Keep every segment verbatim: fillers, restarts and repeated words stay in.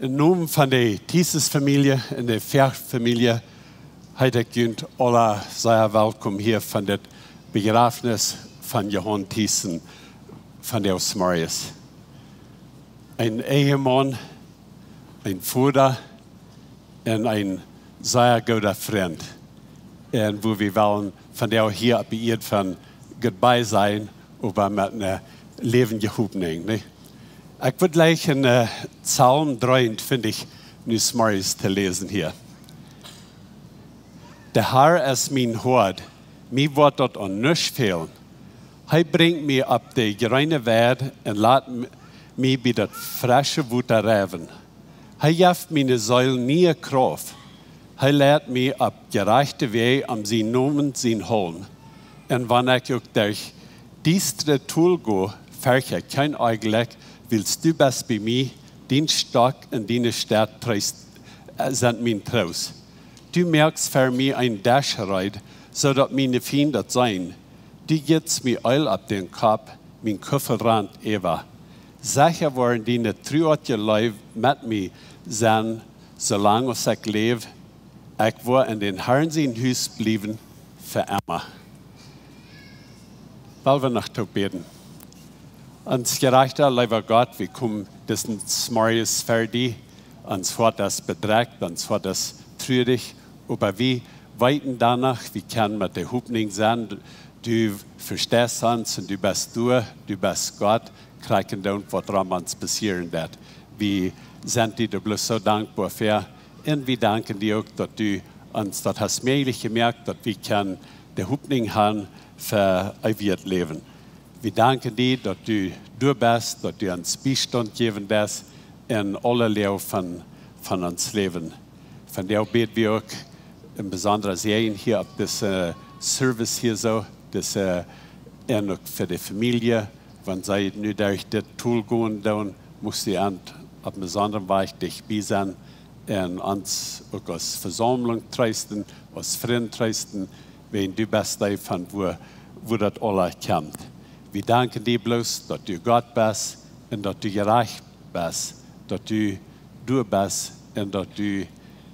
Em Nomen von de Thiessen Famielje un de Fäa Famielje heet ekj junt aula sea welkom hia von dit Bejrafnis von Johan Thiessen vondoag zemorjes. Een Ehemaun, een Voda un een sea gooda Frint. Un wua wie wellen vondoag hia opp de Ieed von goodbye sajen, oba met eene läwendje Hopninj, nä? Ekj wudd jlikj en, äh, Psalm dreeuntwintich nu zemorjes to läsen hia. De Herr es mien Hoad, mie woat daut aun nuscht fälen. Hee brinjt mie opp de jreene Weid un lat m-, mie bie daut fresche Wota riewen. Hee jeft miene Seel niee Krauft. Hee leit mie opp jerajchte Wäaj om sienen Nomen sienen haulwen. Un wan ekj uk derch diestre Tol go, fercht ekj kjeen Onjlekj, wiels du best bie mie, dien Stock un diene Städ treest, äh, sent mien Troost. Du moakst fa mie een Desch reed, soo daut miene Fiend daut seenen. Du jitst mie Eelj opp dän Kopp, mien Kuffel rant äwa. Secha woaren diene Tru un Leew met mie sennen, soo lang aus ekj läw. Ekj woa en dän Herrn sien Hus bliewen fa emma. Well wie noch toop bäden. Ons jerajchta, leewa Gott, wie komen disen Zemorjes ver die. Ons Hoat es bedrekjt, ons Hoat es trurich, oba wie weeten doano, wie kjennen met de Hopninj sennen, du vesteist ons un du best doa, du best Gott, krakjt endoont waut rom ons passieren deit. Wie sent die doa bloos soo dankboa fa. Un wie danken die uk, daut du ons daut hast mäajlich jemoakt, daut wie kjennen de Hopninj haben fa eewjet Läwen. Wie danken die, daut du doa best, daut du ons Biestaunt jäwen deist en aule Loag von, von ons Läwen. Vondoag bäd wie uk een besondra Säajen hia opp disen Service hia soo, dise, un uk fa de Famielje, wan see nu derch dit Tol gonen doonen, mucht du an opp eenen besondren Wajch dicht bie sennen un ons uk aus Vesaumlunk treesten, aus Frind treesten, wäajen du best dee von wua, wua daut aula kjemt. Wie danken die bloos, daut du Gott best un daut du jerajcht best, daut du doa best un daut du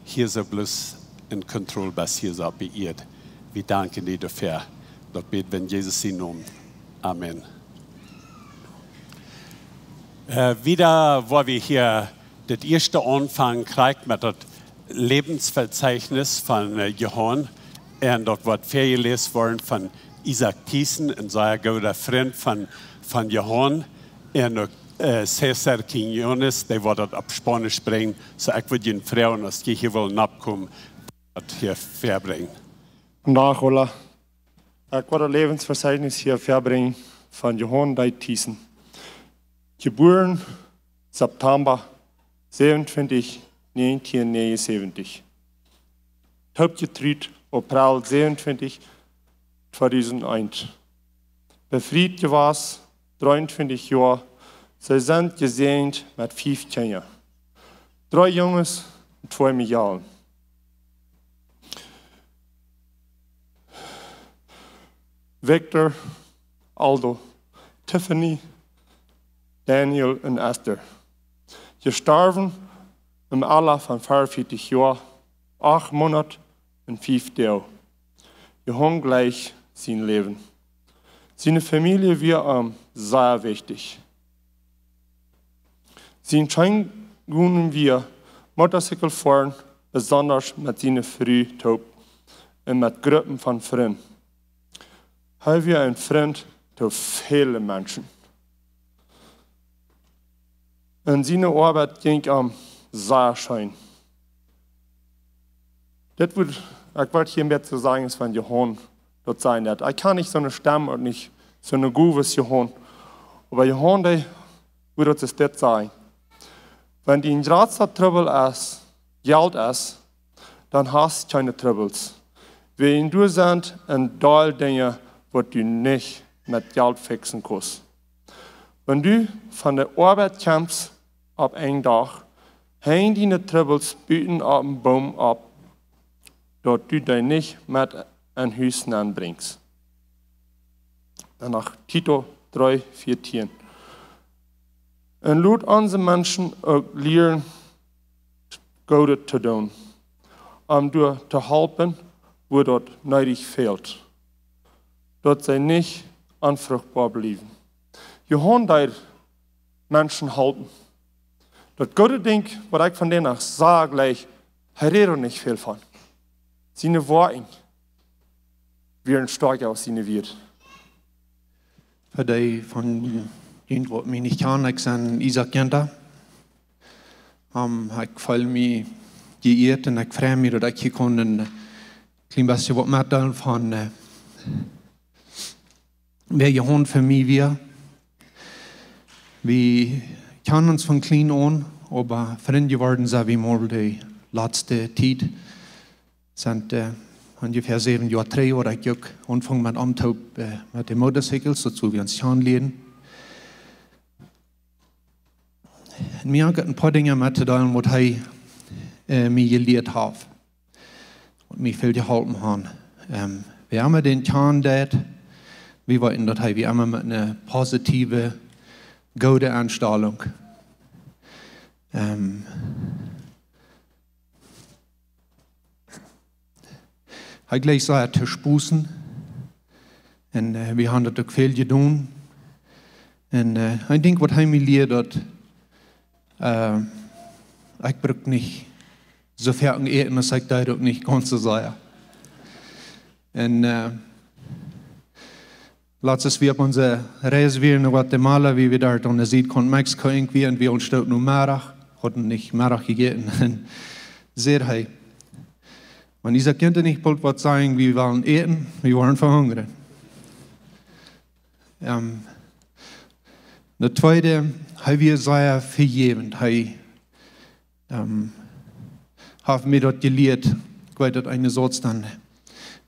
hia soo bloos en Kontroll best, hia soo opp de Ieed. Wie danken die doafäa. Daut bäd wie en Jesus sienen Nomen. Amen. Äh, wieda woa wie hia daut ieeschte aunfangen, krakjt met daut Läwensvezeichnis von, äh, Johan un daut woat väajeläst woaren von Isaak Thiessen, een sea gooda Frint von, von Johan, un uk, äh, César Quiñones, dee woat daut opp Spaunisch brinjen. Soo, ekj wudd junt froagen, aus jie hia wellen oppkomen, daut hia väabrinjen. Goondach, hola. Ekj woa daut Läwensvezeichnis hia väabrinjen von Johan Deit Thiessen. Jebuaren September säwenuntwintich, näajentieen näajenunsäwentich. Toopjetruut April säwenuntwintich, tweedusent eent. Befriet jewast, dreeuntwintich Joa. See sent jesäajent met fief Kjinja. Dree Junges un twee Mejalen. Victor, Aldo, Tiffany, Daniel un Esther. Jestorwen em Ella von veaunvieetich Joa, acht Moonat un fief Doag. Johan jleich sien Läwen. Siene Famielje wia am sea wichtich. Sien Scheengonen wia Motorcycle foaren, besonda met siene Fru toop un met Gruppen von Frind. Hee wia een Frint to väle Menschen. Un siene Oabeit jinkj am sea scheen. Dit wudd, ekj wudd hia mea to sajen es von Johan, daut sajen daut. Ekj kaun nich soone Stemm un nich soone Gow aus Johan. Oba Johan, dee wudd daut es dit sajen. Wan dien jratsta Trubbel es, Jelt es, dan hast kjeene Trubbels. Wäajen doa sent een Deel Dinja, waut du nich met Jelt fixen kaust. Wan du von de Oabeit kjemst opp een Dach, henj diene Trubbels buten opp een Boom opp, daut du dee nich met en Hus nenbrinjst. Dan no Tito dree vieetieen. Un lot onse Menschen uk lieren, Goodet to doonen, om doa to halpen, wua daut needich fält, daut see nich onfruchtboa bliewen. Johan deed Menschen halpen. Daut goode Dinkj, waut ekj von dän noch saj, jlikj, hee räd nich väl von. Siene Woakjen wieren stoakja aus siene Wieed. Fa dee von junt, waut mie nich kjanen, ekj sie Isaak Ginter. Ekj feel mie jeieet un ekj frei mie, daut ekj hia kaun een kjlien bät waut metdeelen von, wäa Johan fa mie wia. Wie kjanen ons von kjlien aun, oba Frind jeworden sent wie mau de latste Tiet. Sent onjefäa säwen Joa trigj, wua ekj uk aunfung met am toop, met de motorcycles, daut wie ons kjanen lieeden. Un mie haft een poa Dinja met to deelen, waut hee mie jelieet haft, waut mie väl jeholpen haft. Wäa emma dän kjanen deed, wie weeten, daut hee wia emma met eene positiewe, goode Enstalunk. Hee jlikjt sea to sposen. Un wie haben daut uk väl jedonen. Un een Dinkj, waut hee mie lieed, daut ekj bruk nich soo väl äten, aus ekj deed uk nich gaunz soo sea. Un latst, aus wie opp onse Reis wieren no Guatemala, wie wieren doa aun de Siedkaunt Mexiko, irjentwua, un wie ontstoot nu Meddach, hauden nich Meddach jejäten. Un säd hee: "Wan Isaak Ginter nich boolt waut sajcht, wie wellen äten, wie woaren vehungren." Daut tweede, hee wia sea vejäwent. Hee haft mie daut jelieet. Ekj weet, daut eene Sauz dan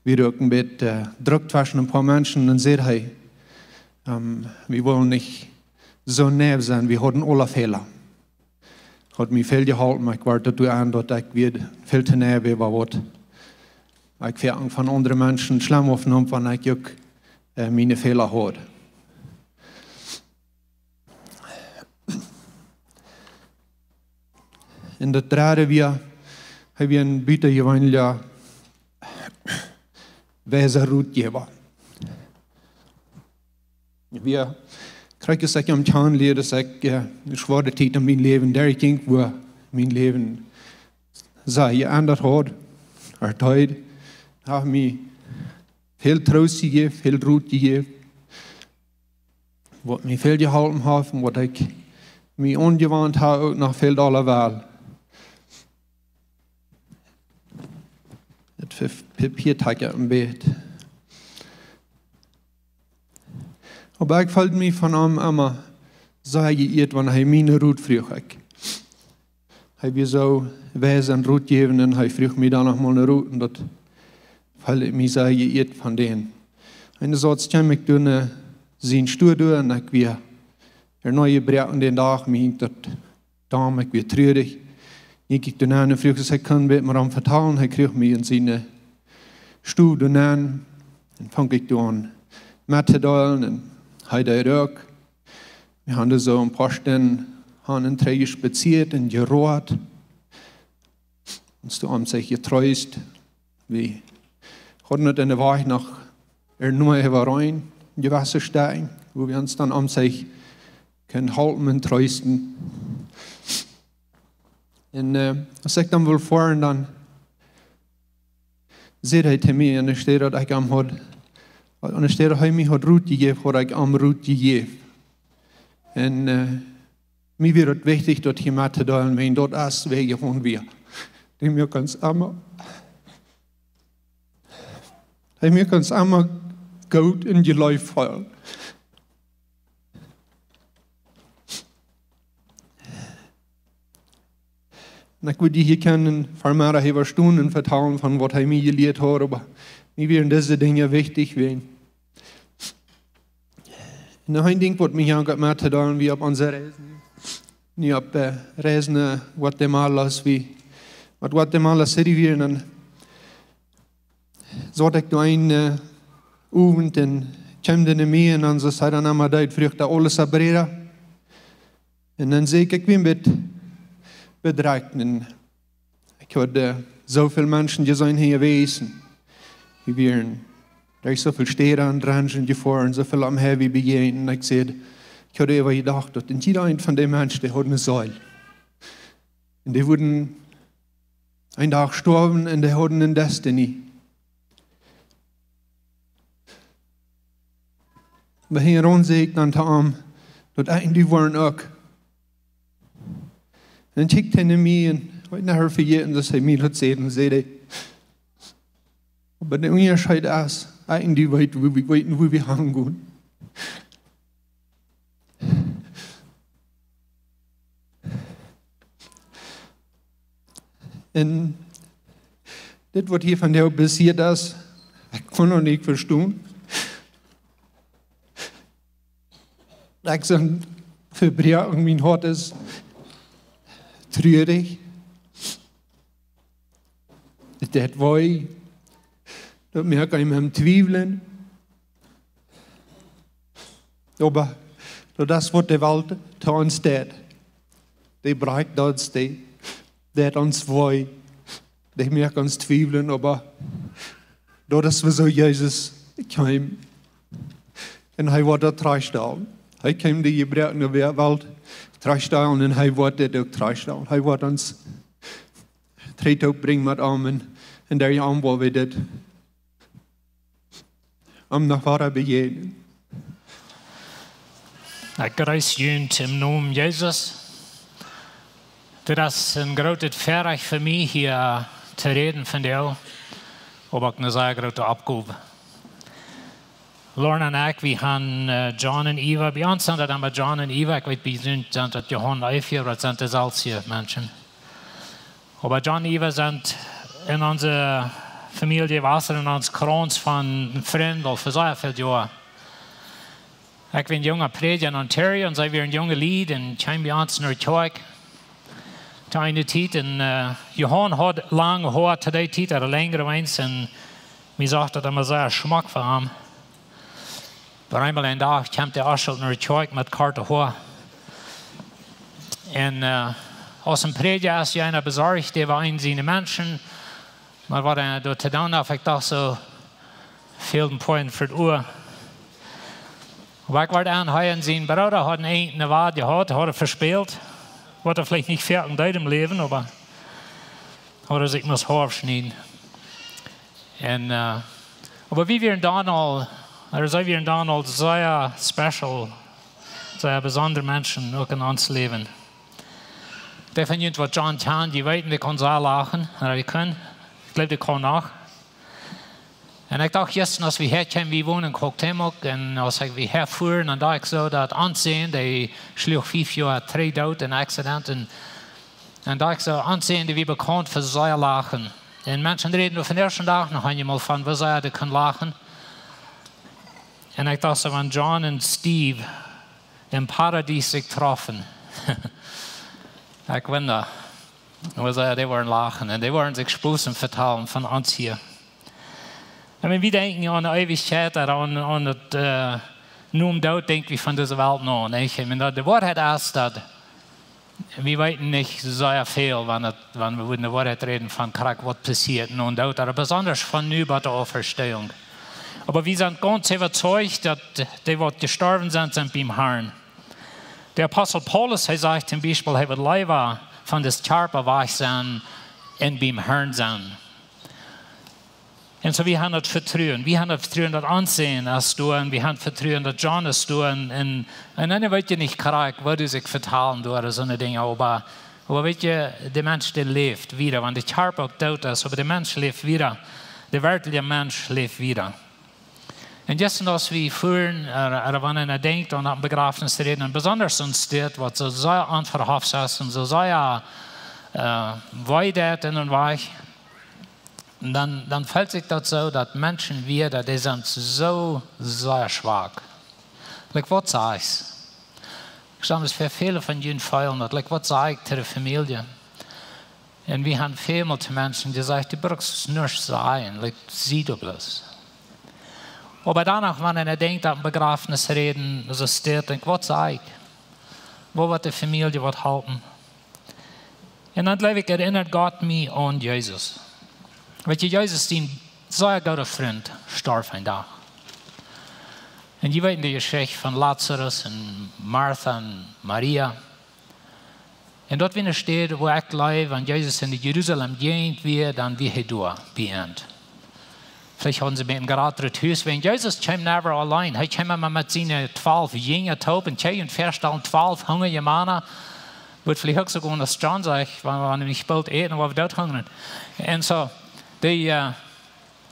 wia uk een bät Druck tweschen een poa Menschen. Dan säd hee: "Wie wellen nich soo neiw sennen, wie haben aule Fäla." Haft mie väl jeholpen, ekj wort doatoo aun, daut ekj wia väl too neiw äwa waut ekj von aundre Menschen schlemm aufneem, wan ekj uk miene Fäla haud. Un daut dredde wia, hee wia een butajeweenelja weisa Rotjäwa. Wia, krakjt aus ekj am kjanen lieed, aus ekj eene schwoare Tiet en mien Läwen derchjinkj, wua mien Läwen sea jeendat haud, hee haud mie väl Troost jejäft, väl Rot jejäft, waut mie väl jeholpen haft un waut ekj mie aunjewant hab, uk noch väl dolla well. Daut Papier trakjt een bät. Oba ekj feeld mie von am emma sea jeieet, wan hee mie no Rot fruach. Ekj Hee wia soo weis un rotjäwent un hee fruach mie dan noch mol no Rot un daut feeld ekj mie sea jeieet von dän. Eenen Dach kjeem ekj doa no sien Stua doa un ekj wia ea nojebroaken dän Dach, mie jinkj daut domm, ekj wia trurich. Jinkj ekj doa nenn un fruach, aus ekj kunn met am vetalen. Hee kjrieech mie en siene Stow doa nenn un funk ekj doa aun met to deelen un hee deed uk. Wie haben doa soo een poa Stunden han un trigj jespaziat un jeroat. Ons doa aum sikj jetreest. Wie hauden daut enne Wajch noch ea nua äwareen, jewesse Städen, wua wie ons dan aum sikj kunnen halpen un treesten. Un, äh, aus ekj dan wull foaren, dan säd hee to mie, aun de Städ daut ekj am haud, aun de Städ daut hee mie haud Rot jejäft, haud ekj am Rot jejäft. Un, äh, mie wia daut wichtich, daut hia met to deelen, wiels daut es wäa hee wia. Dee mie kaun emma, dee mie kaun emma goot un jeleeft feelen. Un ekj wudd hia kjennen fa mea äwa stonen un vetalen von waut hee mie jelieet haud, oba mie wieren dise Dinja wichtich jewast. Un noch een Dinkj waut mie hia uk met to deelen, wie opp onse Reisen, nu opp, äh, Reisen no Guatemala, aus wie met Guatemala City wieren, dan saut ekj doa eenen, äh, Owent un kjeem doa no mie un dan säd hee dan emma, dee fruach: "Habla español?" Un dan säd ekj, ekj wia een bät bedrekjt un Ekj haud soo väl Menschen jeseenen hia wesen. Wie wieren derch soo väl Städen un Grenzen jefoaren, soo väl aum Highway bejäajent. Un ekj säd, ekj haud äwa jedocht, daut en jieda eent von dee Menschen, dee haud eene Seel. Un dee wudden een Dach stoawen un dee hauden eene Destiny. Oba hinjaraun säd ekj dan to am, daut ekj un du wieren uk. Un dan kjikjt hee no mie un, ekj weet nich, woo hee daut säd, un säd hee: "Oba de Unjascheet es, ekj un du weeten, wua wie, weeten, wua wie hangonen." Un dit, waut hia vondoag passieet es, ekj kaun daut nich vestonen. Ekj sie vebroaken, mien Hoat es truarich. Daut deit wee. Daut moakt eenem twiewlen. Oba daut es, waut de Welt to ons deit. Dee brakjt ons, dee deit ons wee. Dee moakt ons twiewlen, oba daut es, wuasoo Jesus kjeem. Un hee woat daut trajchtstalen. Hee kjeem de jebroakne Welt trajchtstalen un hee woat dit uk trajchtstalen. Hee woat ons trigj toop brinjen met am un, un doa aun, wua wie dit am noch wieda bejäajnen. Ekj jreess junt em Nomen Jesus. Dit es een grootet Väarajcht fa mie, hia to räden vondoag, oba uk eene sea groote Oppgow. Lorna un ekj, wie haben, äh, John un Eva, bie ons sent daut emma John un Eva, ekj weet, bie junt sent daut Johan un Eva, oba daut sent deeselwje Menschen. Oba John un Eva sent en onse Famielje jewast, en ons Krauns von Frind aul fa sea väl Joaren. Ekj wia een junga Prädja en Ontario un see wieren junge Lied un kjeemen bie ons no de Kjoakj. To eene Tiet, un, äh, Johan haud lang Hoa to dee Tiet, haud lenjre Weens, un mie sach daut emma sea schmock fa am. Oba eemol een Dach kjemt de Oschelt no de Kjoakj met korte Hoa. Un, äh, aus een Prädja es eena besorcht äwa eenen siene Menschen, oba waut eena doa to doonen haft, ekj docht soo, fält een Point fa daut Ua. Oba ekj wort aun, hee un sien Brooda hauden eene Wad jehaut, hauden vespält, waut hee veleicht nich väl en däm Läwen, oba haud sikj must Hoa schnieden. Un, äh, oba wie wieren dan aul, aulsoo wie wieren dan aul sea special, sea besondre Menschen uk en ons Läwen. Dee von junt, waut John kjanen, dee weeten, dee kunn sea lachen, un dee kunn, ekj jleew, dee kaun noch. Un ekj docht jistren, aus wie häa kjeemen, wie wonen en Cuauhtémoc, un aus ekj, wie häa fuaren, dan docht ekj soo, daut Aunseenen, dee schluach fief Joa trigj doot en Accident, un, un docht ekj soo, Aunseenen, dee wia bekaunt fa sea lachen. Un Menschen räden doa von dän ieeschten Dach noch eenmol von, woo sea dee kunn lachen. Un ekj docht soo, wan John un Steve em Paradies sikj troffen. Ekj wunda, woo sea dee woaren lachen. Un dee woaren sikj Späße vetalen von ons hia. Ekj meen, wie denkjen aun de Eewichkjeit, aun, aun daut, äh, nom Doot denkj wie von dise Welt no, nich? Ekj meen, daut, de Woarheit es, daut wie weeten nich sea väl, wan et, wan wie wudden de Woarheit räden von krakjt waut passieet nom Doot, oba besonda von nu bat de Auferstehung. Oba wie sent gaunz äwazeicht, daut dee, waut jestorwen sent, sent biem Harn. De Apostel Paulus, hee sajcht toom Biespel, hee wudd leewa von dän Kjarpa wajch sennen un biem Harn sennen. Un soo, wie haben daut Vetruen. Wie haben daut Vetruen, daut Aunseenen es doa, un wie haben Vetruen, daut John es doa, un, un, un dan weet jie nich krakjt, waut dee sikj vetalen doa, soone Dinja, oba, oba weet jie, de Mensch, dee läft wieda, wan de Kjarpa uk doot es, oba de Mensch läft wieda, de werkjliche Mensch läft wieda. Un jistren, aus wie fuaren, äh, äh, wan eena denkjt aun daut Bejrafnis räden, un besonda soon Städ, waut soo sea onverhofft es un soo sea, äh, wee deit en een Wajch, dan, dan feelt sikj daut soo, daut Menschen wieda, dee sent soo sea schwak. Like, waut sajchst? Ekj saj, daut väle von junt feelen daut, like, waut saj ekj to de Famielje? Un wie haben välmol to Menschen jesajcht, du brukst nuscht sajen, like, sie du bloos. Oba dan noch, wan eena denkjt aun Bejrafnis räden, soo Städ, denkjt, waut saj ekj? Woo woat de Famielje waut halpen? Un dan jleew ekj, erinnad Gott mie aun Jesus. Weet jie, Jesus, dee sea goode Frint, storf een Dach. Un jie weeten de Jeschicht von Lazarus un Martha un Maria. Un daut wia eene Städ, wua ekj jleew, wan Jesus en de Jerusalem Jäajent wia, dan wia hee doa, bie an. Veleicht hauden see met een jratret Hus, wiels Jesus kjeem never auleen. Hee kjeem emma met siene twalf Jinja toop un kjeem un väastalen twalf hungrije Mana. Wudd veleicht uk soo gonen aus John sajcht, wan, wan wie nich boolt äten, woa wie doot hungren. Un soo, dee, äh,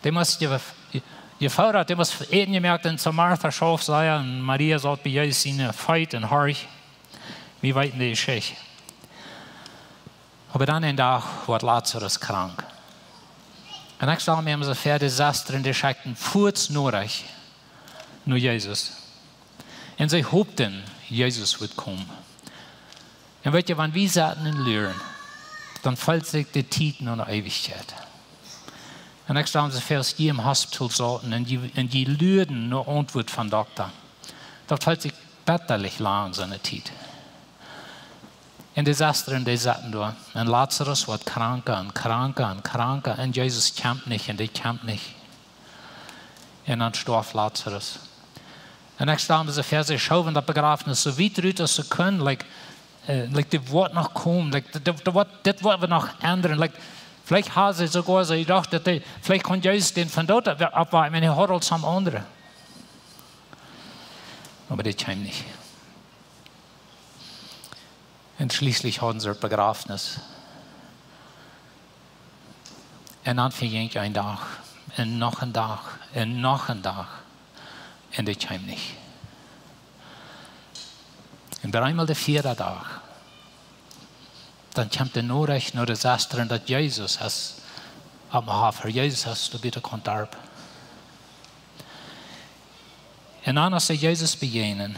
dee must je-, jefoodat, dee must Äten jemoakt un soo Martha schauft sea un Maria saut bie Jesus siene Feet un horcht. Wie weeten de Jeschicht. Oba dan een Dach woat Lazarus krank. Un ekj stal mie emma soo väa, de Sestren, dee schekjten fuaz Norecht no Jesus. Un see hopten, Jesus wudd komen. Un weet jie, wan wie sitten un luren, dan feelt sikj de Tiet no eene Eewichkjeit. Un ekj stal mie soo väa, aus jie em Hospital sauten un jie, un jie luaden no Auntwuat vom Dokta. Daut feelt sikj bettalich lang, soone Tiet. Un de Sestren, dee sitten doa. Un Lazarus woat kranka un kranka un kranka. Un Jesus kjemt nich un dee kjemt nich. Un dan storf Lazarus. Un ekj stal mie soo väa, see schoowen daut Bejrafnis soo wiet rut aus see kunnen. Like, äh, like, dee woat noch komen. Like, dee, dee, dee woat, dit woat wie noch endren. Like, veleicht hauden see soogoa soo jedocht, daut dee, veleicht kunn Jesus dän von doot oppwakjen, wan hee haud aul soone aundre. Oba dee kjeem nich. Un schlieslich hauden see daut Bejrafnis. Un dan vejinkj een Dach, un noch een Dach, un noch een Dach. Un dee kjeem nich. Un bie eemol de vieede Dach, dan kjemt de Norecht no de Sestren, daut Jesus es aum Hoff, Jesus es doa bie de Kant Darp. Un dan, aus see Jesus bejäajnen,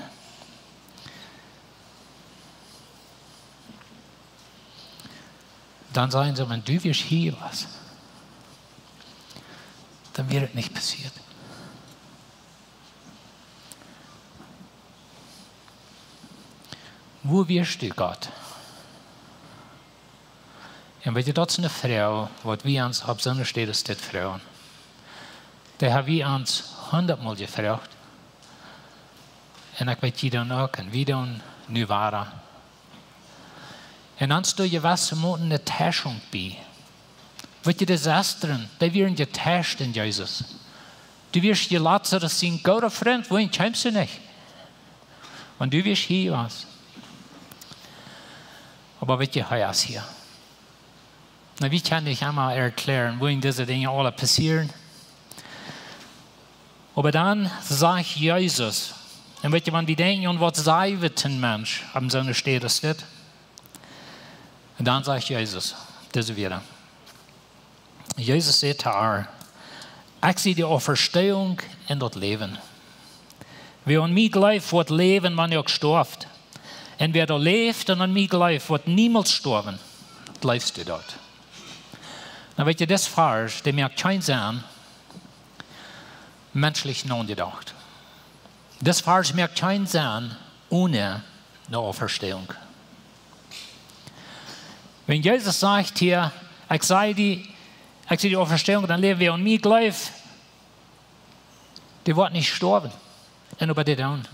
dan sajen see: "Wan du wieescht hia jewast, dan wia et nich passieet. Wua wieescht du, Gott?" Un weet jie, daut es eene Froag, waut wie ons opp soone Städ aus dit froagen. Dee ha wie ons hundatmol jefroagt. Un ekj weet, jie dan uk, un wie dan nu wada. Un ons deit jewesse Moten eene Teischunk bie. Weet jie, de Sestren, dee wieren jeteischt en Jesus. Du wieescht je Lazarus sien gooda Frint, wuarom kjeemst du nich? Wan du wieescht hia jewast. Oba weet jie, hee es hia. Nu, wie kjennen nich emol erkjläaren, wuarom dise Dinja aula passieren. Oba dan sajcht Jesus, un weet jie, wan wie denkjen aun waut see wudden Mensch aun soone Städ aus dit. Un dan sajcht Jesus dise Wieed. Jesus säd to ar: "Ekj sie de Auferstehung un daut Läwen. Wäa aun mie jleeft, woat läwen, wan hee uk stoaft. Un wäa doa läft un aun mie jleeft, woat niemols stoawen." Jleefst du daut? Nu weet jie, dis Varsch, dee moakt kjeen Senn, menschlich nojedocht. Dis Varsch moakt kjeen Senn one eene Auferstehung. Wan Jesus sajcht hia: "Ekj sie dee, ekj sie de Auferstehung un daut Läwen, wäa aun mie jleeft, dee woat nich stoawen." Un oba dee doonen.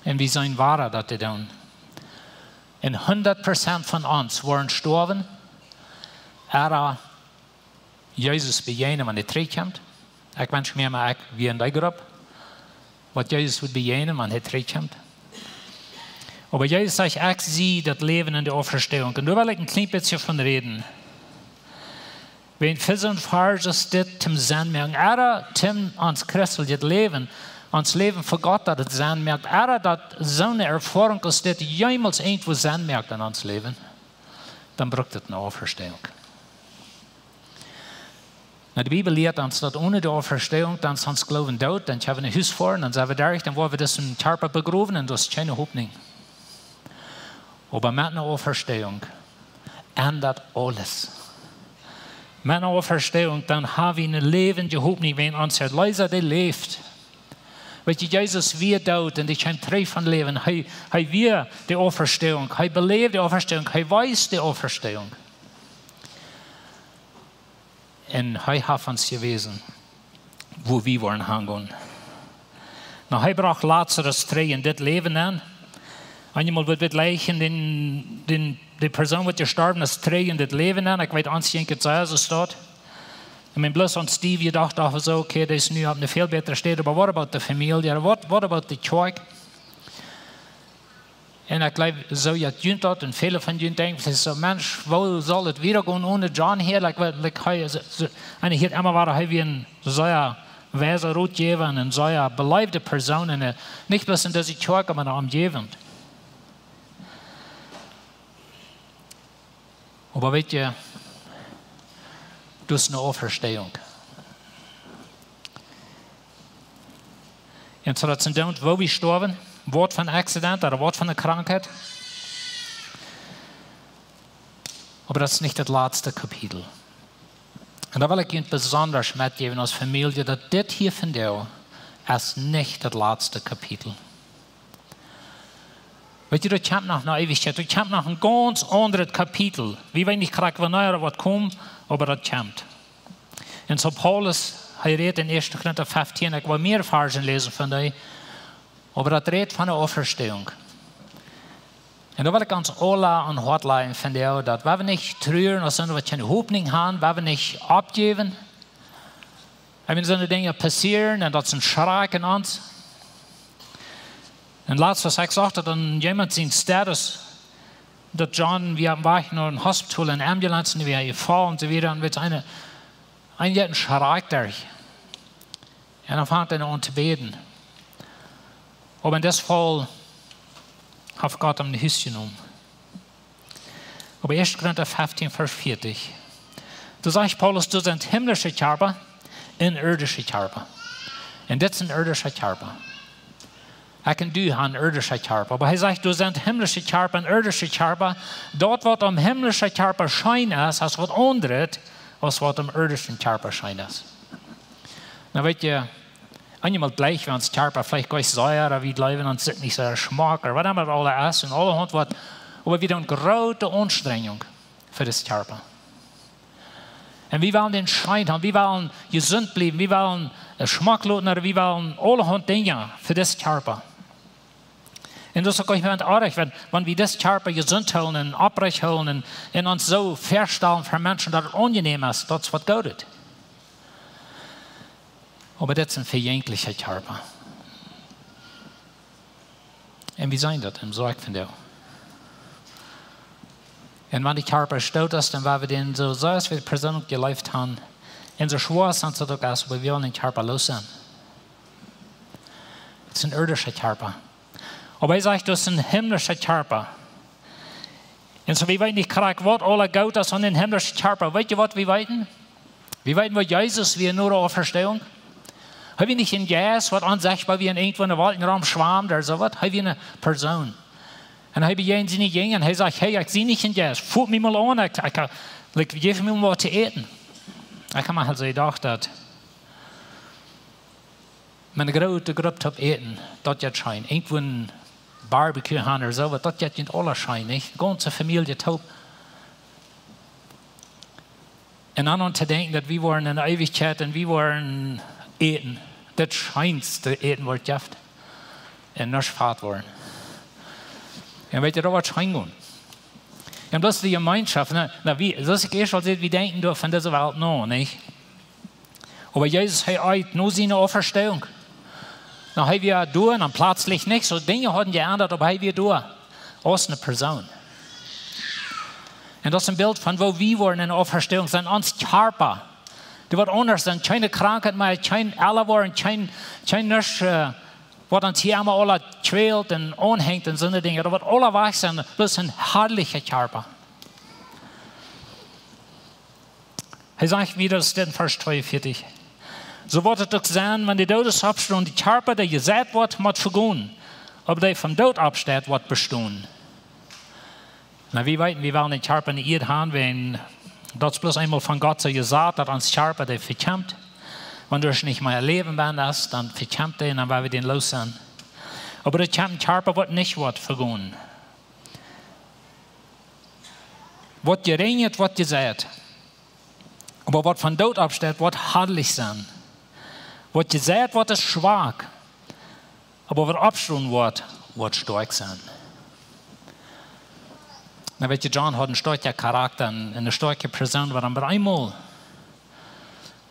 Un wie seenen wada, daut dee doonen. Un hundat Prozent von ons woaren stoawen, ea Jesus bejäajnen, wan hee trigj kjemt. Ekj wensch mie mau, ekj wia en dee Grupp, waut Jesus wudd bejäajnen, wan hee trigj kjemt. Oba Jesus sajcht: "Ekj sie daut Läwen un de Auferstehung." Un doa well ekj een kjlien bät von räden. Wan fa soon Varsch aus dit toom Senn moaken, ea toom ons christeljet Läwen, ons Läwen fa Gott, daut et Senn moakt, ea daut soone Erfoarunk aus dit jemols irjentwua Senn moakt en ons Läwen, dan brukt et eene Auferstehung. Nu, de Bibel lieet ons, daut one de Auferstehung, dan es ons Gloowen doot, dan kjenn wie no Hus foaren, dan sent wie derch, dan woaren wie disen Kjarpa begrowen un daut es kjeene Hopninj. Oba met eene Auferstehung endat aules. Met eene Auferstehung, dan ha wie eene läwendje Hopninj, wan ons Erleesa, dee läft. Weetst, Jesus wia doot un dee kjeem trigj von Läwen. Hee, hee wia de Auferstehung. Hee beläwd de Auferstehung. Hee wees de Auferstehung. Un hee haft ons jewäsen, wua wie woaren hangonen. Nu, hee brocht Lazarus trigj en dit Läwen aun. Eenjemol woat wie jlikjen, dän, dän, de Persoon waut jestorwen es, trigj en dit Läwen aun. Ekj weet, ons jinkj et soo, soo steit. Ekj meen, bloos ons, dee wie dochten, dachten wie soo, okay, dee es nu opp eene väl bätre Städ, oba what about de Famielje? What, what about de Kjoakj? Un ekj jleew, soo jeit junt daut, un väle von junt denkjen veleicht soo, Mensch, woo saul et wieda gonen one John hia? Like, wa-, like, hee es, soo, un hia emma wia hee wia een sea weisa Rotjäwa un een sea beleewda Persoon, un, äh, nich bloos en dise Kjoakj, oba en de Omjäwunk. Oba weetst, daut es eene Auferstehung. Un soo daut es een Doont, woo wie stoawen, waut von Accident ooda waut von eene Krankheit. Oba daut es nich daut latste Kapitel. Un doa well ekj junt besonda metjäwen aus Famielje, daut dit hia vondoag es nich daut latste Kapitel. Weetst, doa kjemt noch eene Eewichkjeit, doa kjemt noch een gaunz aundret Kapitel. Wie weeten nich krakjt wanea daut woat komen, oba daut kjemt. Un soo Paulus, hee rät en Ieeschte Korinta feftieen, ekj well mea Varzen läsen von dee, oba daut rät von de Auferstehung. Un doa well ekj ons aula aun daut Hoat lajen vondoag, daut wie nich truren, aus sent waut kjeene Hopninj haben, wie nich oppjäwen. Ekj meen, soone Dinja passieren un daut es een Schrakj en ons. Un latst, waut ekj sach, daut aun jemaunt sien Status, daut John, wie haben wajch no een Hospital en Ambulance, un wie haben jefollen, un soo wieda, un met eene, een jeit een Schrakj derch. Un dan fangt hee aun to bäden. Oba en dit Faul haft Gott am no Hus jenomen. Oba Ieeschte Korinta feftieen, Varsch vieetich. Doa sajcht Paulus, doa sent himmlische Kjarpa un irdische Kjarpa. Un dit es een irdischa Kjarpa. Ekj un du haben een irdischet Kjarpa. Oba hee sajcht, doa sent himmlische Kjarpa un irdische Kjarpa. Daut waut aum himmlischen Kjarpa scheen es, es waut aundret, aus waut aum irdischen Kjarpa scheen es. Nu weetst, eenjemol jlikj wie ons Kjarpa veleicht goanich soo, ooda wie jleewen ons sitt nich soo schmock, ooda waut emma daut aula es, un aulahaunt waut, oba wie doonen groote Aunstrenjunk fa dit Kjarpa. Un wie wellen dän scheen haben, wie wellen jesunt bliewen, wie wellen, äh, schmock loten, ooda wie wellen aulahaunt Dinja fa dit Kjarpa. Un daut es uk nich oajch, wan, wan wie dit Kjarpa jesunt hoolen un oprajcht hoolen un, un ons soo väastalen fa Menschen, daut et aunjenäm es, daut es waut Goodet. Oba dit es een vejänkjlicha Kjarpa. Un wie seenen daut em Woakj vondoag. Un wan de Kjarpa stoot es, dan woa wie dän soo, soo aus wie de Persoon jeleeft haben. Un soo schwoa aus daut uk es, oba wie wellen dän Kjarpa loos sennen. Et es een irdischa Kjarpa. Oba hee sajcht, daut es een himmlischa Kjarpa. Un soo, wie weeten nich krakjt waut aula Goodet es aun dän himmlischen Kjarpa. Weetst waut wie weeten? Wie weeten, woo Jesus wia no de Auferstehung. Hee wia nich een Jeist, waut onsechtboa wia un irjentwua en de Wolkjen romschwamd ooda soo waut. Hee wia eene Persoon. Un hee bejäajent siene Jinja un hee sajcht, hey, ekj sie nich een Jeist. Foot mie mol aun, ekj, ekj, like, jeff mie mol waut to äten. Ekj hab mie aul soo jedocht, daut met eene groote Grupp toop äten, daut jeit scheen. Irjentwua een Barbecue haben ooda soo waut, daut jeit junt aula scheen, nich? Gaunze Famielje toop. Un dan aun to denkjen, daut wie woaren en de Eewichkjeit un wie woaren äten. Daut scheenste Äten waut et jeft. Un nich fat woaren. Un weetst, daut woat scheen gonen. Un daut es de Jemeenschoft. Nu, nu, wie, soo aus ekj ieescht aul säd, wie denkjen doa von dise Welt no, nich? Oba Jesus, hee eet no siene Auferstehung. Nu, hee wia doa un dan pletslich nich. Soo Dinja hauden jeendat, oba hee wia doa. Aus eene Persoon. Un daut es een Bilt von woo wie woaren en de Auferstehung sennen, ons Kjarpa. Dee woat aundasch sennen, kjeene Krankheit mea, kjeen ella woaren, kjeen, kjeen nuscht, äh, waut ons hia emma aula kjwält un aunhenjt un soone Dinja. Daut woat aula wajch sennen, bloos een harlicha Kjarpa. Hee sajcht wieda, daut steit en Varsch tweeunvieetich. Soo woat et uk sennen, wan de Doodes oppstonen, de Kjarpa, dee jeseit woat, mott vegonen, oba dee vom Doot oppsteit, woat bestonen. Nu, wie weeten, wie wellen dän Kjarpa en de Ieed haben, wiels daut es bloos eemol von Gott soo jesajcht, daut ons Kjarpa, dee vekjemt. Wan du nich mea läwen best, dan vekjemt dee un dan woa wie dän loos sennen. Oba daut kjemt een Kjarpa, waut nich woat vegonen. Waut jerinjat, waut jeseit. Oba waut von Doot oppsteit, woat harlich sennen. Waut jeseit woat, es schwak. Oba waut oppstonen woat, woat stoakj sennen. Na, weet jie, John haud een stoakja Charakta un, un eene stoakje Persoon, oba dan opp eemol,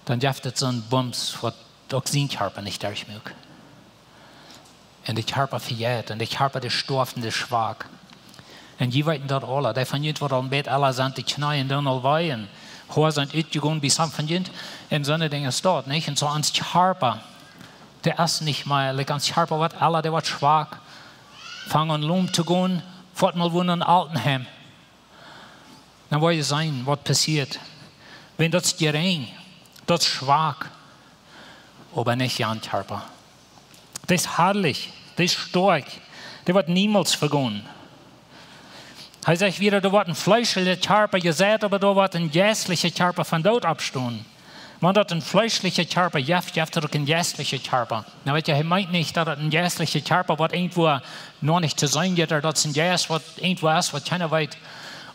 dan jeft et soon Bums, waut uk sien Kjarpa nich derchmuak. Un de Kjarpa vejeit, un de Kjarpa, dee stoaft un dee es schwak. Un jie weeten daut aula, dee von junt, waut aul een bät ella sent, de Kjneeen doonen aul wee, un Hoa sent utjegonen bie some von junt, un soone Dinja es daut, nich? Un soo ons Kjarpa, dee es nich mea, like, ons Kjarpa woat ella, dee woat schwak, fangt aun lom to gonen, foat mol wua no een Altenheim. Dan woa jie seenen, waut passieet. Wan daut es jerinj, daut es schwak, oba nich jan Kjarpa. Daut es harlich, daut es stoakj, daut woat niemols vegonen. Hee sajcht wada, doa woat een fleeschelja Kjarpa jeseit, oba doa woat een jeistlicha Kjarpa von Doot oppstonen. Wan daut een fleeschelja Kjarpa jeft, jeft et uk een jeistlicha Kjarpa. Na, weet jie, hee meent nich, daut et een jeistlicha Kjarpa woat irjentwua noch nich to seenen, daut et een Jeist woat irjentwua es, waut kjeena weet.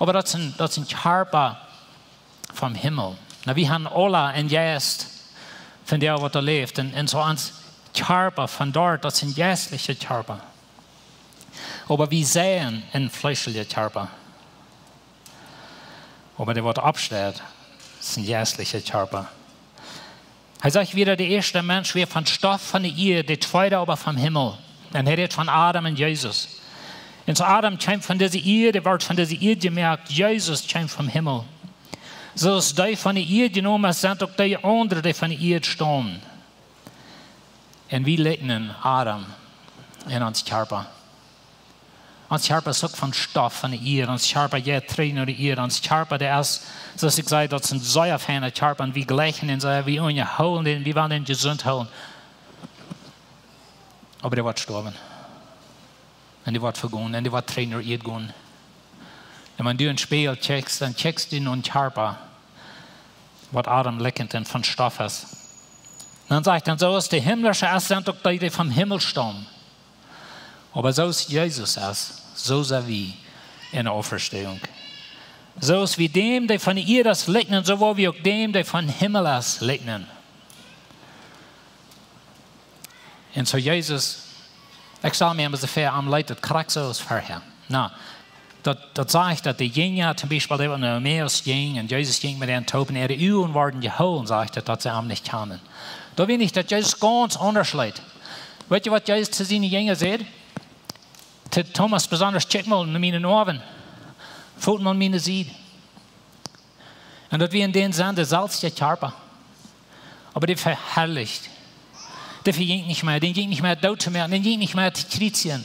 Oba daut es een, daut es een Kjarpa vom Himmel. Na, wie haben aula een Jeist von dee, waut doa läft. Un, un soo ons Kjarpa von doa, daut es een jeistlicha Kjarpa. Oba wie sent een fleeschelja Kjarpa. Oba dee, waut oppsteit, es een jeistlicha Kjarpa. Hee sajcht wada, de ieeschte Mensch wia von Stoff von de Ieed, de tweede oba vom Himmel. Un hee rät von Adam un Jesus. Un soo Adam kjeem von dise Ieed, hee wort von dise Ieed jemoakt, Jesus kjeem vom Himmel. Soo aus dee von de Ieed jenomen es, sent uk dee aundre, dee von de Ieed staumen. Un wie likjnen Adam en ons Kjarpa. Ons Kjarpa es uk von Stoff von de Ieed. Ons Kjarpa jeit trigj no de Ieed. Ons Kjarpa, dee es, soo aus ekj säd, daut es een sea feina Kjarpa. Un wie jleichen dän sea, wie unjahoolen dän, wie wellen dän jesunt hoolen. Oba dee woat stoawen. Un dee woat vegonen. Un dee woat trigj no de Ieed gonen. Un wan du en Spieejel kjikjst, dan kjikjst du no een Kjarpa, waut Adam likjent un von Stoff es. Dan sajcht hee, soo aus de himmlische es, sent uk dee, dee vom Himmel staumen. Oba soo aus Jesus es, soo sent wie en de Auferstehung. Soo aus wie däm, dee von de Ieed es, likjnen, soo woa wie uk däm, dee vom Himmel es, likjnen. Un soo Jesus, ekj stal mie emma soo väa, am leet daut krakjt soo aus verhäa. Na, daut, daut sajcht, daut de Jinja, toom Biespel, dee waut no Emmaus jinjen, un Jesus jinkj met an toop, un äare Uagen worden jehoolen, sajcht daut, daut see am nich kjanden. Daut wia nich, daut Jesus gaunz aundasch leet. Weet jie, waut Jesus to siene Jinja säd? To Thomas besonda: Kjikj mol no miene Noawen, foot mol miene Sied. Un daut wia en dän Senn de selwje Kjarpa. Oba dee veharlicht. Dee vejinkj nich mea, dän jinkj nich mea doot to moaken, dän jinkj nich mea to kjriezjen.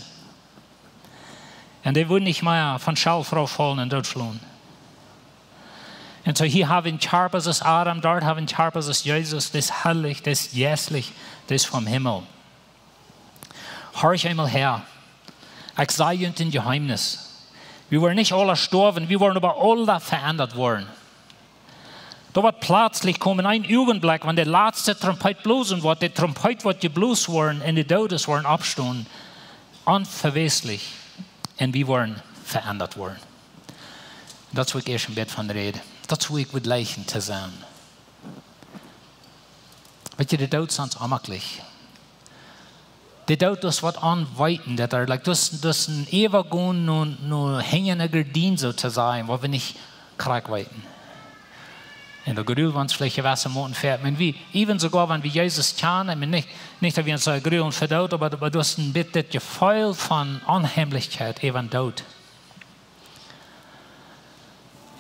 Un dee wudd nich mea von Schell faulen un doot fluchen. Un soo hia hab wie een Kjarpa soo aus Adam, doa hab wie een Kjarpa soo aus Jesus, dee es harlich, dee es jeistlich, dee es vom Himmel. Horcht emol häa. Ekj saj junt een Jeheemnis. Wie woaren nich aula stoawen, wie woaren oba aula veendat woaren. Daut woat pletslich komen, een Uagenblekj, wan de latste Trompeet blosen woat, de Trompeet woat jeblost woaren un de Doodes woaren oppstonen, onvewäslich, un wie woaren veendat woaren. Daut es, wua ekj ieescht een bät von räd. Daut es, wua ekj wudd jleichen to sennen. Weet jie, de Doot es ons onmaklich. De Doot es waut aunweeten, daut hee, like, daut es, daut es een äwagonen no, no hinja eene Gardien, soo to sajen, waut wie nich krakjt weeten. Un daut grult ons veleicht jewesse Moten ver. Oba wie, even soogoa, wan wie Jesus kjanen, ekj meen, nich, nich daut wie ons soo grulen ver Doot, oba, oba daut es een bät daut Jefeel von Onheimlichkjeit äwa Doot.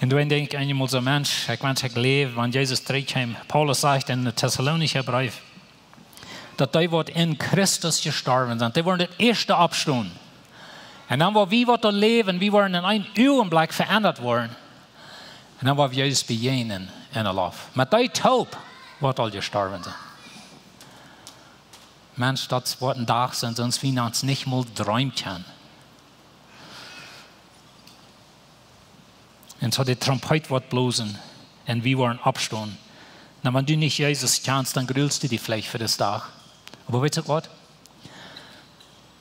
Un dan denkj ekj eemol soo, Mensch, ekj wensch, ekj läw, wan Jesus trigjkjemt. Paulus sajcht en dän Tessalonicha Breef, daut dee, waut en Christus jestorwen sent, dee woaren daut ieeschte oppstonen. Un dan woa wie, waut doa läwen, wie woaren en een Uagenblekj veendat woaren. Un dan woa wie Jesus bejäajnen en de Loft. Met dee toop, waut aul jestorwen sent. Mensch, daut woat een Dach sennen, soo aus wie ons nich mol dreemen kjennen. Un soo de Trompeet woat blosen un wie woaren oppstonen. Na, wan du nich Jesus kjanst, dan grulst du die veleicht fa dän Dach. Oba weetst du waut?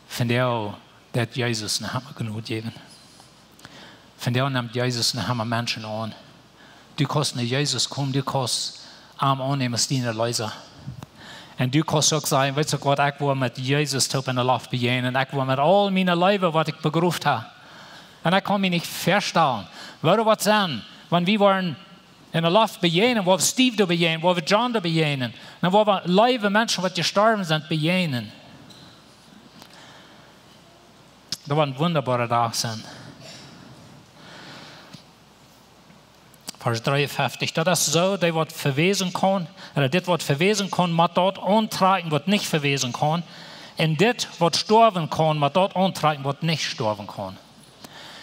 Vondoag deit Jesus noch emma Jnod jäwen. Vondoag nemt Jesus noch emma Menschen aun. Du kaust no Jesus komen, du kaust am aunnämen aus dienen Erleesa. Un du kaust uk sajen: Weetst du waut, ekj well met Jesus toop enne Loft bejäajnen. Ekj well met aul miene Leew, waut ekj begroft hab. Un ekj kaun mie nich väastalen, woo daut woat sennen, wan wie woaren enne Loft bejäajnen, woa wie Steve doa bejäajnen, woa wie John doa bejäajnen. Dan woa wie leewe Menschen, waut jestorwen sent, bejäajnen. Daut woat een wundaboara Dach sennen. Varsch dreeunfeftich: Daut es soo, dee waut vewäsen kaun, ooda dit waut vewäsen kaun, mott daut auntrakjen, waut nich vewäsen kaun. Un dit waut stoawen kaun, mott daut auntrakjen, waut nich stoawen kaun.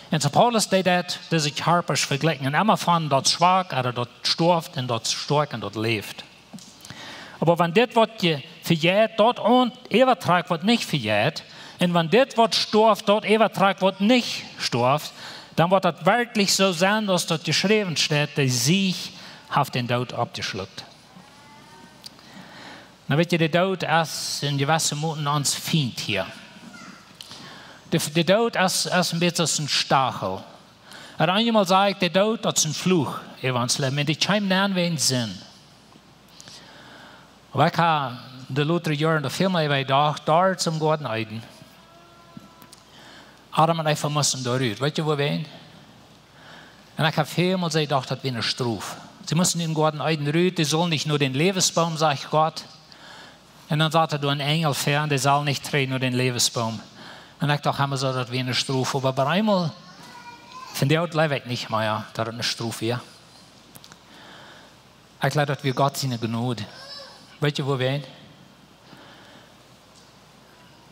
Un soo Paulus deed daut, dise Kjarpasch vejlikjen. Un emma von daut schwak, ooda daut stoaft, un daut stoakj, un daut läft. Oba wan dit waut je vejeit, daut aun-, äwatrakjt, waut nich vejeit, un wan dit waut stoaft, daut äwatrakjt, waut nich stoaft, dan woat daut werkjlich soo sennen, aus daut jeschräwen steit: De Siech haft dän Doot oppjeschlukt. Na, weetst du, de Doot es en jewesse Moten ons Fient hia. De, de Doot es, es een bät aus een Stachel. Un eenjemol saj ekj, de Doot, daut es een Fluch äwa ons Läwen. Un dee kjeem dan wäajen Sind. Oba ekj hab de latste Joaren doa väl mea bie jedocht, doa em Goaden Eden. Adam un Eva musten doa rut. Weetst du, wuarom? Un ekj hab väl mol jedocht, daut wia eene Strof. See musten em Goaden Eden rut, dee sullen nich no dän Läwensboom, sajcht Gott. Un dan saut doa een Enjel väa, un dee saul nich trigj no dän Läwensboom. Un ekj docht emma soo, daut wia eene Strof. Oba bie eenmol, vondoag jleew ekj nich mea, daut et eene Strof wia. Ekj jleew, daut wia Gott siene Jnod. Weetst du, wuarom?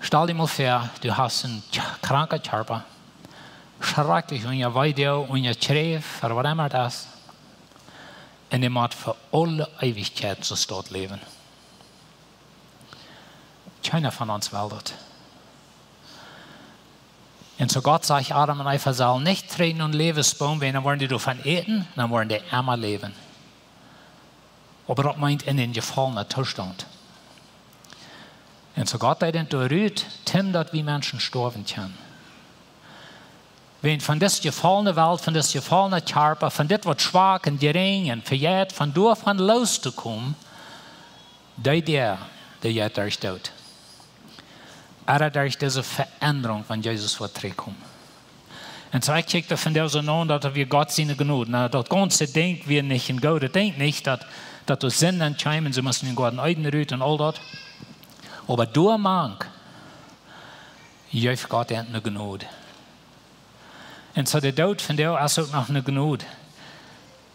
Stal die mol väa, du hast een kj-, kranka Kjarpa, schrakjlich unja Weedoag, unja Kjräft, ooda waut emma et es. Un du motst fa aule Eewichkjeit soo doa läwen. Kjeena von ons well daut. Un soo Gott sajcht, Adam un Eva sellen nich trigj no dän Läwensboom, wiels dan woaren dee doavon äten, dan woaren dee emma läwen. Oba daut meent en dän jefollnen Toostaunt. Un soo Gott deed daut doa rut, toom daut wie Menschen stoawen kjennen. Wiels von dise jefollne Welt, von dise jefollne Kjarpa, von dit waut schwak un jerinj un vejeit, von doavon loos to komen, dee, dee, dee jeit derch Doot. Ooda derch dise Veendrunk, wan Jesus woat trigjkomen. Un soo ekj kjikj doa vondoag soo no, daut wia Gott siene Jnod. Na, daut gaunze Dinkj wia nich een goodet Dinkj, nich daut, daut doa Sind aun kjeem, see musten em Goaden Eden rut un aul daut. Oba doamank jeef Gott an eene Jnod. Un soo de Doot vondoag es uk noch eene Jnod.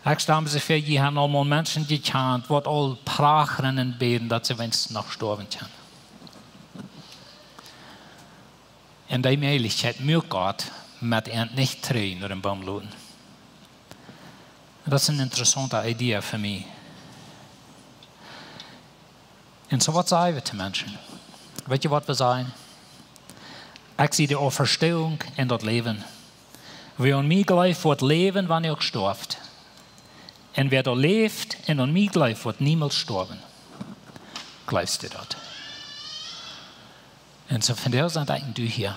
Ekj stal mie väa, jie haben aul mol Menschen jekjant, waut aul prachren un bäden, daut see weens noch stoawen kjennen. Un dee Mäajlichkjeit muak Gott met an nich trigj no dän Boom loten. Daut es eene interessaunte Idee fa mie. Un soo waut saj wie to Menschen? Weetst du, waut wie sajen? Ekj sie de Auferstehung un daut Läwen. Wäa aun mie jleeft, woat läwen, wan hee uk stoaft. Un wäa doa läft un aun mie jleeft, woat niemols stoawen. Jleefst du daut? Un soo vondoag sent ekj un du hia.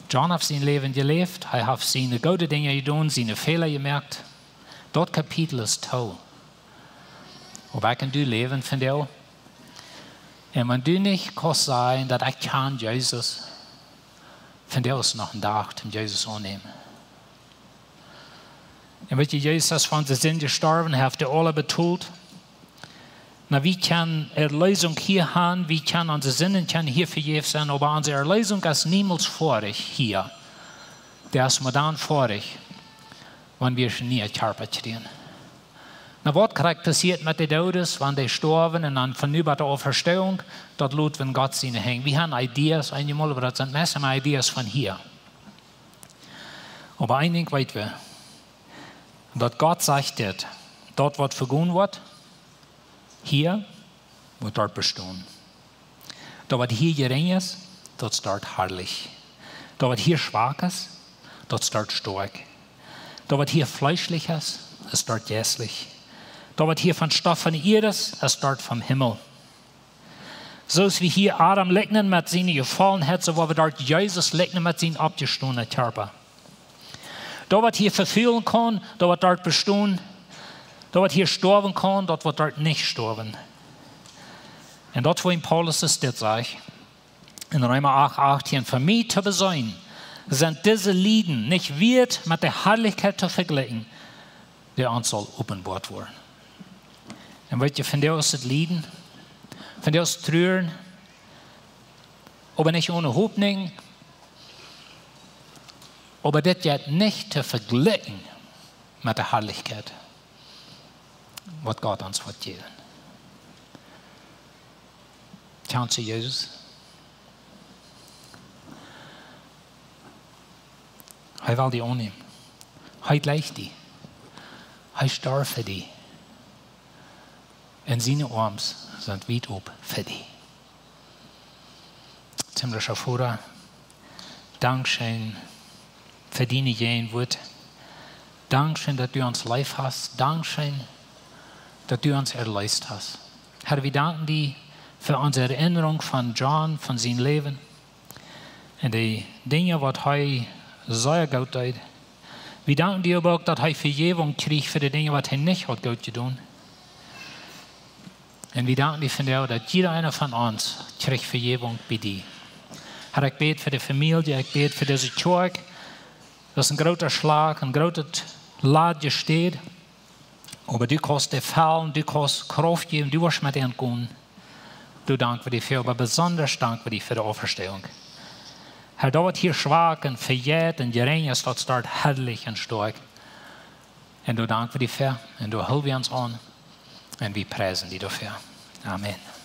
John haft sien Läwen jeläft, hee haft siene goode Dinja jedonen, siene Fäla jemoakt. Daut Kapitel es too. Oba ekj un du läwen vondoag. Un wan du nich kaust sajen, daut ekj kjan Jesus, vondoag es noch een Dach, om Jesus aunnämen. Un weetst du, Jesus es fa onse Sind jestorwen, hee haft dee aule betolt. Na, wie kjennen Erleesunk hia haben, wie kjennen onse Sinden kjennen hia vejäft sennen, oba onse Erleesunk es niemols foadich hia. Dee es mau dan foadich, wan wie een nieen Kjarpa kjrieen. Na, waut krakjt passieet met de Doodes, wan dee stoawen un dan von nu bat de Auferstehung, daut lot wie en Gott siene Henj. Wie haben Ideas eenjemol, oba daut sent meist emma Ideas von hia. Oba een Dinkj weet wie, daut Gott sajcht dit: Daut waut vegonen woat hia, woat doa bestonen. Daut waut hia jerinj es, daut woat doa harlich. Daut waut hia schwak es, daut woat doa stoakj. Daut waut hia fleeschlich es, es doa jeistlich. Daut waut hia von Stoff von de Ieed es, es doat vom Himmel. Soo aus wie hia Adam likjnen met siene Jefollenheit, soo woa wie doat Jesus likjnen met sien oppjestonen Kjarpa. Daut waut hia vefulen kaun, daut woat doat bestonen. Daut waut hia stoawen kaun, daut woat doat nich stoawen. Un daut es wuarom Paulus dit sajcht en Reema acht achtieen: Fa mie to beseenen sent dise Lieden nich wieet met de Harlichkjeit to vejlikjen, dee ons saul openboat woaren. Un weet jie, vondoag es daut Lieden, vondoag es daut Truaren, oba nich one Hopninj, oba dit jeit nich to vejlikjen met de Harlichkjeit, waut Gott ons woat jäwen. Kjant jie Jesus? Hee well die aunnämen. Hee jleicht die. Hee storf fa die. Un siene Oarms sent wiet op fa die. Himlischa Voda, dankscheen fa diene Jäajenwuat. Dankscheen, daut du ons leef hast. Dankscheen, daut du ons erleest hast. Herr, wie danken die fa onse Erinnerunk von John, von sien Läwen un de Dinja, waut hee sea goot deed. Wie danken die oba uk, daut hee Vejäwunk kjrieech fa de Dinja, waut hee nich haud goot jedonen. Un wie danken die vondoag, daut jieda eena von ons kjricht Vejäwunk bie die. Herr, ekj bäd fa de Famielje, ekj bäd fa dise Kjoakj. Daut es een groota Schlach, een grootet Lad jesteet. Oba du kaust dee fellen, du kaust Krauft jäwen, du woascht met an gonen. Doa dank wie die fäa, oba besondasch dank wie die fa de Auferstehung. Herr, daut waut hia schwak un vejeit un jerinj es, daut steit harlich un stoakj. Un doa dank wie die fäa, un doa hool wie ons aun, un wie priesen die doafäa. Amen.